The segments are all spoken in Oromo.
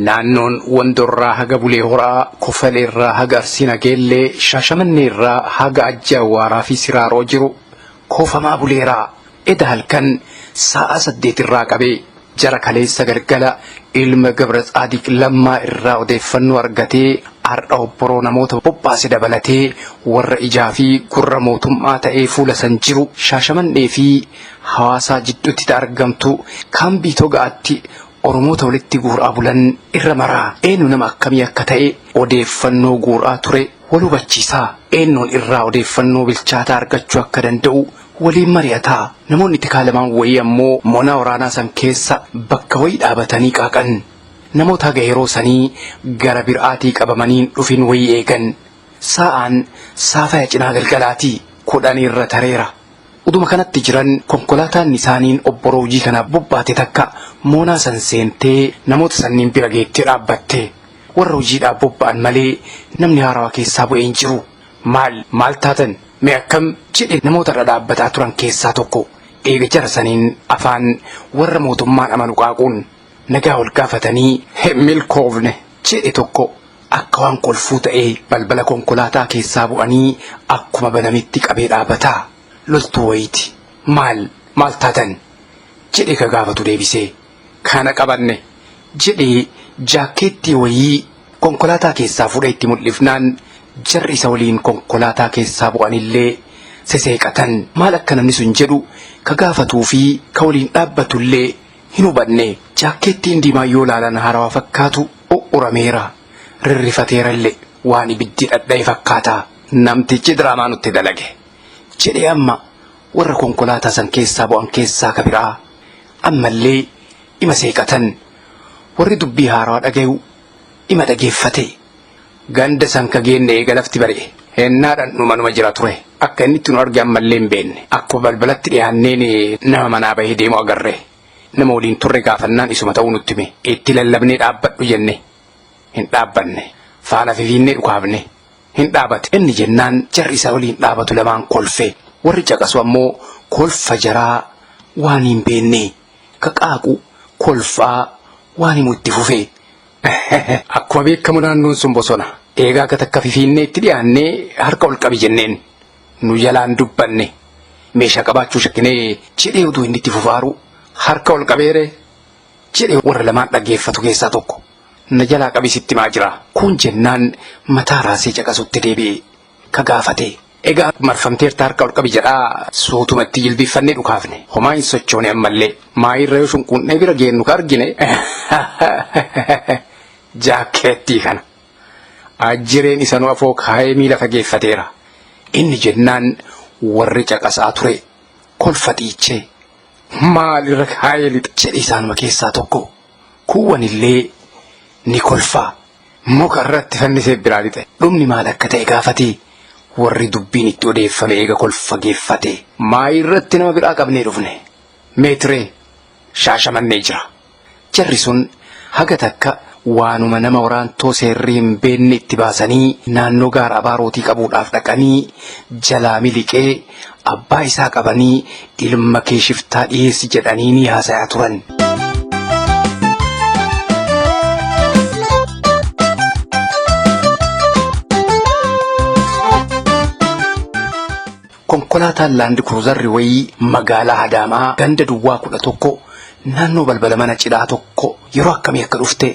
Naannoon Wandorraa haga Bulee Horaa, Kofaleerraa haga Arsii Nageellee, Shaashamanneerraa haga Ajji Awwaaraa fi Siraaroo jiru koofamaa buleera. Eda halkan saa'aa 8 irraa qabee jara kaleessa galgala ilma Gabra Tsaadiq Lammaa irraa odeeffannoo argatee har'a obboroo namoota bobbaase dabalatee warra ijaa fi gurra mootummaa ta'ee fuula san jiru Shaashamannee fi hawaasaa jidduutti argamtu kaambii Toga'aatti Oromoota walitti guuraa bulan irra maraa eenyu nama akkamii akka ta'e odeeffannoo guuraa ture wal hubachiisaa, eenyuun irraa odeeffannoo bilchaataa argachuu akka danda'u waliin mari'ataa. Namoonni tikaa lamaan wayii ammoo moonaa waraanaa san keessa bakka wayii dhaabatanii qaaqan. Namoota haga yeroo sanii gara biraatii qabamaniin dhufin wayii eegan. Saa'aan saafaya cinaa galgalaatii 10 irra tareera. Uduma kanatti jiran konkolaataan isaaniin obboroo hojii kanaaf bobbaate takka moonaa san seentee namoota sanniin bira geettee dhaabbatte. Warra hojiidhaaf bobba'an malee namni haarawaa keessaa bu'ee hin jiru. "Maal maal taatan? Mee akkam?" jedhe namoota irra dhaabbataa turan keessaa tokko. Eega jara saniin afaan warra mootummaan amanu qaaquun nagaa wal gaafatanii, "Milkoofne," jedhe tokko akka waan kolfuu ta'ee. Balbala konkolaataa keessaa bu'anii akkuma banametti qabee dhaabataa. Loltuu wayiiti. "Maal maal taatan?" jedhe ka gaafatu deebisee. "Kana qabanne," jedhee jaakkeettii wayii konkolaataa keessaa fuudhee itti mul'ifnaan jarri isa waliin konkolaataa keessaa bu'anillee seseeqatan. Maal akka namni sun jedhu ka gaafatuu fi ka waliin dhaabbatullee hin hubanne. Jaakkeettiin diimaa yoo laalan haarawaa fakkaatu u'urameera. Rirrifateerallee, waan ibiddi dhadha'e fakkaata. "Namtichi diraamaa nutti dalage," jedhee amma warra konkolaataa san keessaa bu'an keessaa ka biraa. Ammallee ima seeqatan. Warri dubbii haarawaa dhagayu ima dhageeffate. "Ganda san ka geenne eega lafti bari'e. Hennaadhaan dhumanuma jira ture. Akka inni itti nu arge ammallee hin beenne. Akkuma balbalatti dhiyaanneen nama manaa bahee deemu agarre. Nama waliin turre gaafannaan isuma ta'uu nutti hime. Itti lallabnee dhaabbadhu jenne. Hin dhaabbanne. Faana fifiinnee dhukaafne. Hin dhaabate. Inni jennaan jarri isa waliin dhaabatu lamaan kolfe. Warri caqasu ammoo kolfa jaraa waan hin beenne. Ka qaaqu kolfaa waan himu itti fufe. "Akkuma beekamu naannoon sun bosona. Eegaa akka takka fifiinnee itti dhiyaannee harka ol qabi jenneen. Nu jalaan dubbanne. Meeshaa qabaachuu shakkinee," jedhee utuu inni itti fufaaru, "Harka ol qabeere?" jedhee warra lamaan dhaggeeffatu keessaa tokko. "Na jalaa qabi, sitti maa jira." Kun jennaan mataa raasee caqasutti deebi'e ka gaafate. "Egaa marfamteerta, harka ol qabi jedhaa suutumatti jilbiiffannee dhukaafne. Homaa hin sochoone ammallee. Maayirra yoo shunquunnee bira geennu ka argine jaakkeettii kana. Ajjireen isa nu afoo kaayee miila fageeffateera." Inni jennaan warri caqasaa ture kolfa xiichee. "Maalirra kaayee lixa?" jedhe isaanuma keessaa tokko. Kuuwwanillee ni kolfaa. Muka irratti fannisee biraa lixe. Dhumni maal akka ta'e gaafate warri dubbiin itti odeeffame eega kolfa geeffate. "Maayirratti nama biraa qabnee dhufne. Meetiree Shaashamannee jira." Jarri sun haga takka waanuma nama waraantoo seerri hin beenne itti baasanii naannoo gaara abaarootii qabuudhaaf dhaqanii jalaa miliqee abbaa isaa qabanii ilma kee shiftaa dhiyeessi jedhanii ni haasayaa turan. Konkolaataan Land Cruiserri wayii magaalaa Adaamaa ganda duwwaa 11 naannoo balbala mana cidhaa tokko yeroo akkamii akka dhufte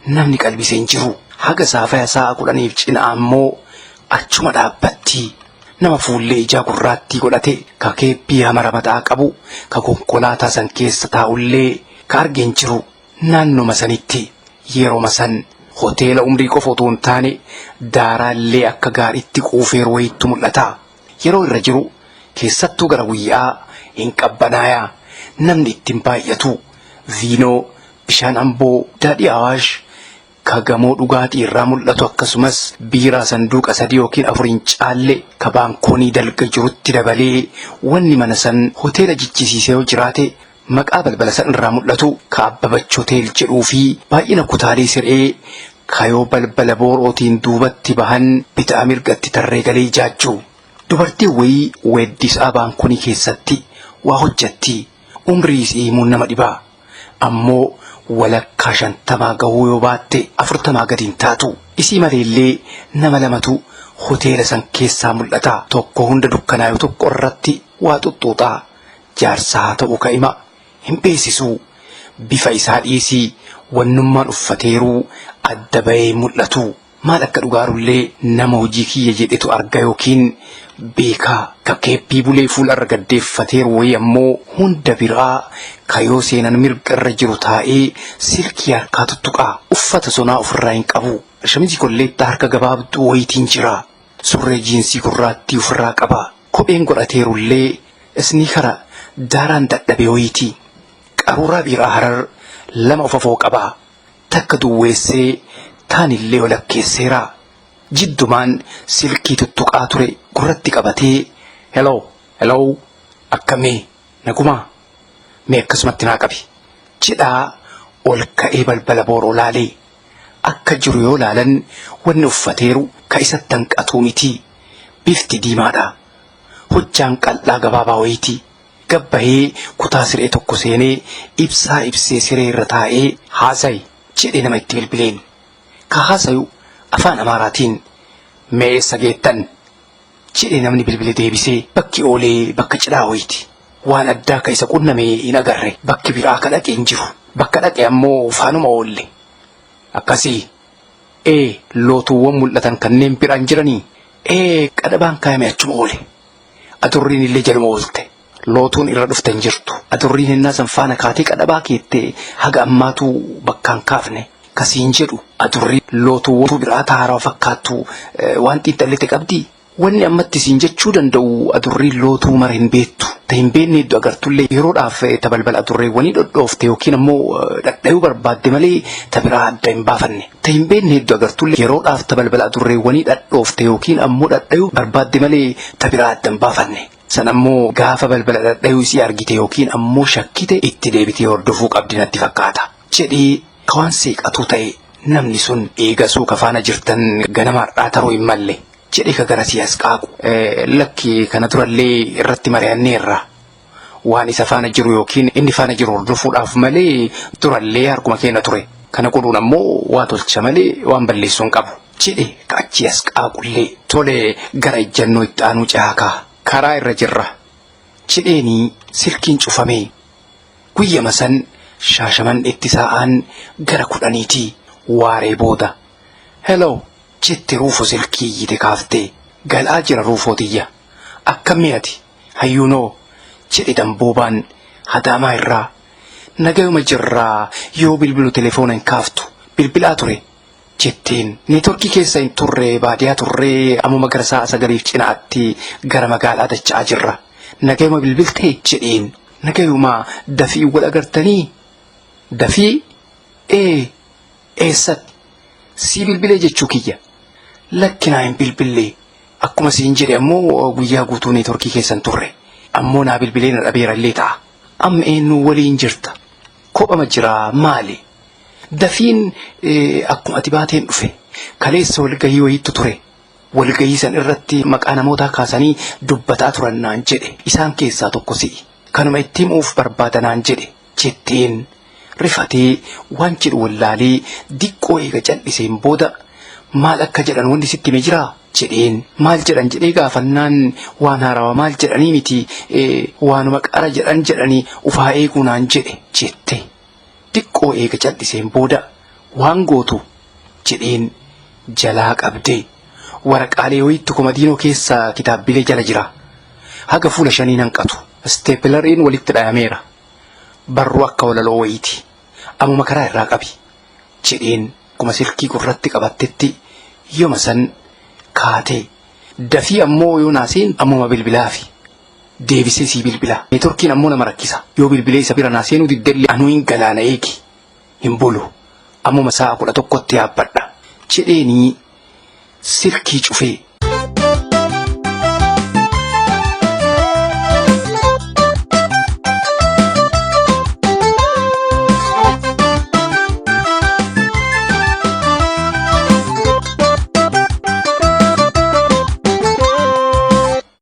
namni qalbisee hin jiru. Haga saafaya sa'a 10f cinaa ammoo achuma dhaabbatti. Nama fuullee ijaa gurraattii godhate ka keeppii hamara mataa qabu ka konkolaataa san keessa taa'ullee ka arge hin jiru. Naannoma sanitti yeroma san hoteela umrii qofa otoo hin taane daaraallee akka gaariitti quufeeru wayiitu mul'ata. Yeroo irra jiru keessattuu gara guyyaa hin qabbanaayaa, namni ittiin baay'atu. Viinoo, bishaan Amboo, daadhii Awaash ka gamoo dhugaatii irraa mul'atu, akkasumas biiraa sanduuqa sadii yookiin afur hin caalle ka baankoonii dalga jirutti dabalee wanni mana san hoteela jichisiisee yoo jiraate maqaa balbala san irraa mul'atu ka Abbabach Hotel jedhuu fi baay'ina kutaalee siree kayoo balbala boorootiin duubatti bahan bitaa mirgatti tarree galee ijaajju. Dubartiin wayii weeddisaa baankoonii keessatti waa hojjatti. Umrii isii himuun nama dhibaa. Ammoo Walakkaa shantamaa gahuu yoo baatte afurtamaa gadi hin taatu. Isii maleellee nama lamatu hoteela san keessaa mul'ata. Tokko hunda dukkanaayu tokko irratti waa xuxxuuxa. Jaarsa haa ta'u ka'ima hin beesisu. Bifa isaa dhiisii wannummaan uffateeruu adda bayee hin mul'atu. Maal akka dhugaarullee nama hojii kiyya jedhetu arga yookiin beeka. Ka keeppii bulee fuula irra gaddeeffateeru wayii ammoo hunda biraa ka yoo seenan mirga irra jiru taa'ee silkii harkaa tuttuqa. Uffata sonaa ofirraa hin qabu. Shamizii kolleettaa harka gabaabduu wayiitiin jira. Surree jiinsii gurraattii ofirraa qaba. Kopheen godhateerullee isniikara daaraan dadhabe wayiiti. Qaruuraa biiraa Harar lama of afoo qaba. Takka duwweessee taanillee walakkeesseera. Jiddumaan silkii tuttuqaa ture gurratti qabatee Hello, hello, akkamii, nagumaa? Mee akkasumatti naa qabi. Jedhaa ol ka'ee balbala booroo laale. Akka jiru yoo laalan wanni uffateeru ka isatti hanqatuu miti. Bifti diimaadha. Hojjaan qal'aa gabaabaa wayiiti. Gad bahee kutaa siree tokko seenee ibsaa ibsee siree irra taa'ee haasayi jedhee nama itti bilbileen. Ka haasayu afaan Amaaraatiin mee eessa geettan? jedhe namni bilbile deebisee bakki oolee bakka cidhaa wayiiti. Waan addaa ka isa qunname hin agarre. Bakki biraa ka dhaqe hin jiru. Bakka dhaqe ammoo faanuma oolle. Akkasii. Ee lootuuwwan mul'atan kanneen biraan jiranii? Ee qadhabaan kaayame achuma oole. Adurriin illee jaluma oolte. Lootuun irra dhufte hin jirtu. Adurriin hennaa san faana kaatee qadhabaa keette haga ammaatuu bakkaan kaafne. Ka siin jedhu adurrii lootuuwwan biraa ta haarawa fakkaattu waan xiinxallite qabdii? Wanni ammatti siin jechuu danda'u adurriin lootuu mara hin beettu. Ta hin beenne heddu agartullee yeroodhaaf ta balbala adurreewwanii dhodhoofte yookiin ammoo dhadhayuu barbaadde malee ta biraa adda hin baafanne. Ta hin beenne heddu agartullee yeroodhaaf ta balbala adurreewwanii dhadhoofte yookiin ammoo dhadhayuu barbaadde malee ta biraa adda hin baafanne. San ammoo gaafa balbala dhadhayuu isii argite yookiin ammoo shakkite itti deebitee hordofuu qabdi natti fakkaata. Jedhee ka waan seeqatuu ta'e namni sun eegasuu ka faana jirtan ganama har'aa taruu hin malle jedhee ka garasii as qaaqu. Lakki kana durallee irratti mari'anneerra. Waan isa faana jiru yookiin inni faana jiru hordofuudhaaf malee durallee harkuma keenya ture. Kana godhuun ammoo waa tolcha malee waan balleessu hin qabu. Jedhe ka achii as qaaqullee. Tole gara ejjannoo itti aanuu cehaa kaa. Karaa irra jirra. Jedheenii silkiin cufame. Guyyama san Shaashamanneetti saa'aan gara kudhaniiti. Waaree booda. Hello! Jette Ruufo silkii iyyite kaaftee. Galaa jira Ruufoo tiyya. Akkamii ati? Hayyuunoo? Jedhe Damboobaan Hadaamaa irraa. Nagayuma jirraa yoo bilbilu telefoona hin kaaftu. Bilbilaa ture. Jetteen. Neetworkii keessa hin turre baadiyaa turree ammuma gara sa'a sagaliif cinaatti gara magaalaa dacha'aa jirra. Nagayuma bilbiltee? Jedheen. Nagayuma dafii wal agartanii? Dafii? Ee! Eessatti? Sii bilbilee jechuu kiyya. Lakki naa hin bilbille. Akkuma siin jedhe ammoo guyyaa guutuu neetworkii keessa hin turre. Ammoo naa bilbilee na dhabeera illee ta'a. Amma eenyu waliin jirta? Kophama jiraa maali? Dafiin akkuma ati baateen dhufe. Kaleessa walgahii wayiitu ture. Walgahii san irratti maqaa namootaa kaasanii dubbataa turan naan jedhe. Isaan keessaa tokko si'i. Kanuma itti himuuf barbaada naan jedhe. Jetteen rifatee waan jedhu wallaalee diqqoo eega cal'iseen booda maal akka jedhan wanni sitti hime jiraa? Jedheen. Maal jedhan jedhee gaafannaan waan haarawa maal jedhanii miti waanuma qara jedhan jedhanii ufaa eeguu naan jedhe jette. Diqqoo eega cal'iseen booda waan gootu jedheen jalaa qabde. Waraqaalee wayiitu komadiinoo keessa kitaabbilee jala jira. Haga fuula shanii hin hanqatu. Isteepilariin walitti dhayameera. Barruu akka walaloo wayiiti. Ammuma karaa irraa qabi. Jedheen akkuma silkii gurratti qabattetti yoma san kaatee. Dafii ammoo yoo naa seen ammuma bilbilaafi. Deebisee sii bilbila. Neetworkiin ammoo nama rakkisa. Yoo bilbilee isa bira naa seenuu diddellee anuu hin galaa na eegi. Hin bulu. Ammuma sa'a 11tti yaabbadha. Jedheenii silkii cufee.